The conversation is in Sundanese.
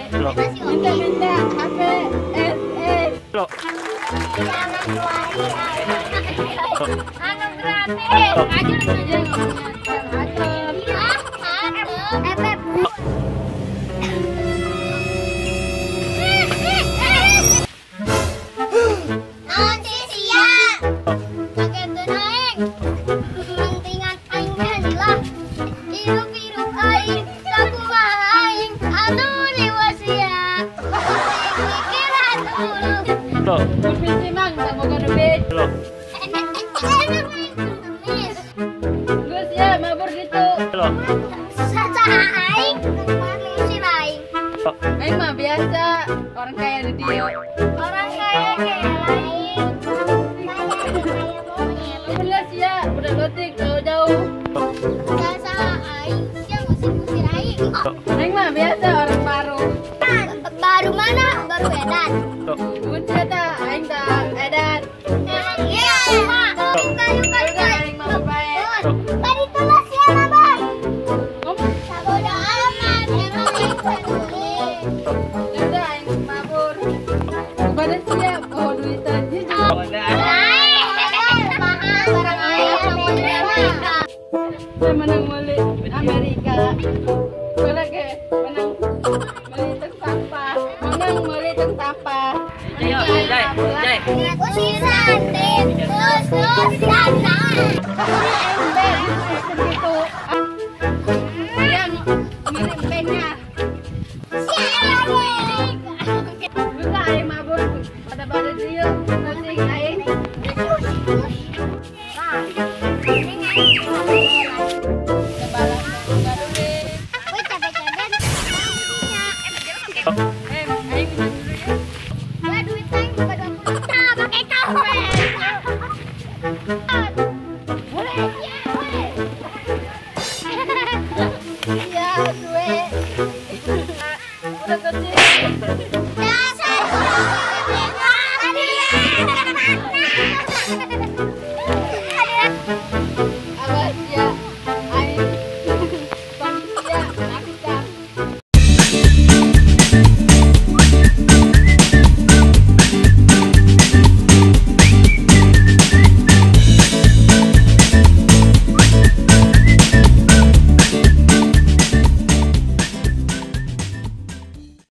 Minta-minta HP SS. Jangan keluarin. Anu gratis. Aja Aing mah biasa, orang kaya di dia. Orang kaya kayak lain. Belas ya, udah lotik jauh-jauh. Salah aing, sia ngusir-ngusir aing. Aing mah biasa orang baru. Baru mana? Baru edan. Mun sia tah, aing tah edan. Iya, buka buka buka. Aing mah bae. Bari telas ya, Bang. Sabodo amat, emang aing peduli. Udah aing mabur. Pada siap oh duitan jijik. Saya menang beli Amerika. Boleh ke? Menang beli teng sampah. Menang beli teng sampah. Yang mirip pennya. Bisa aing mabur pada dia kucing aing. Udah kecil. Dasar.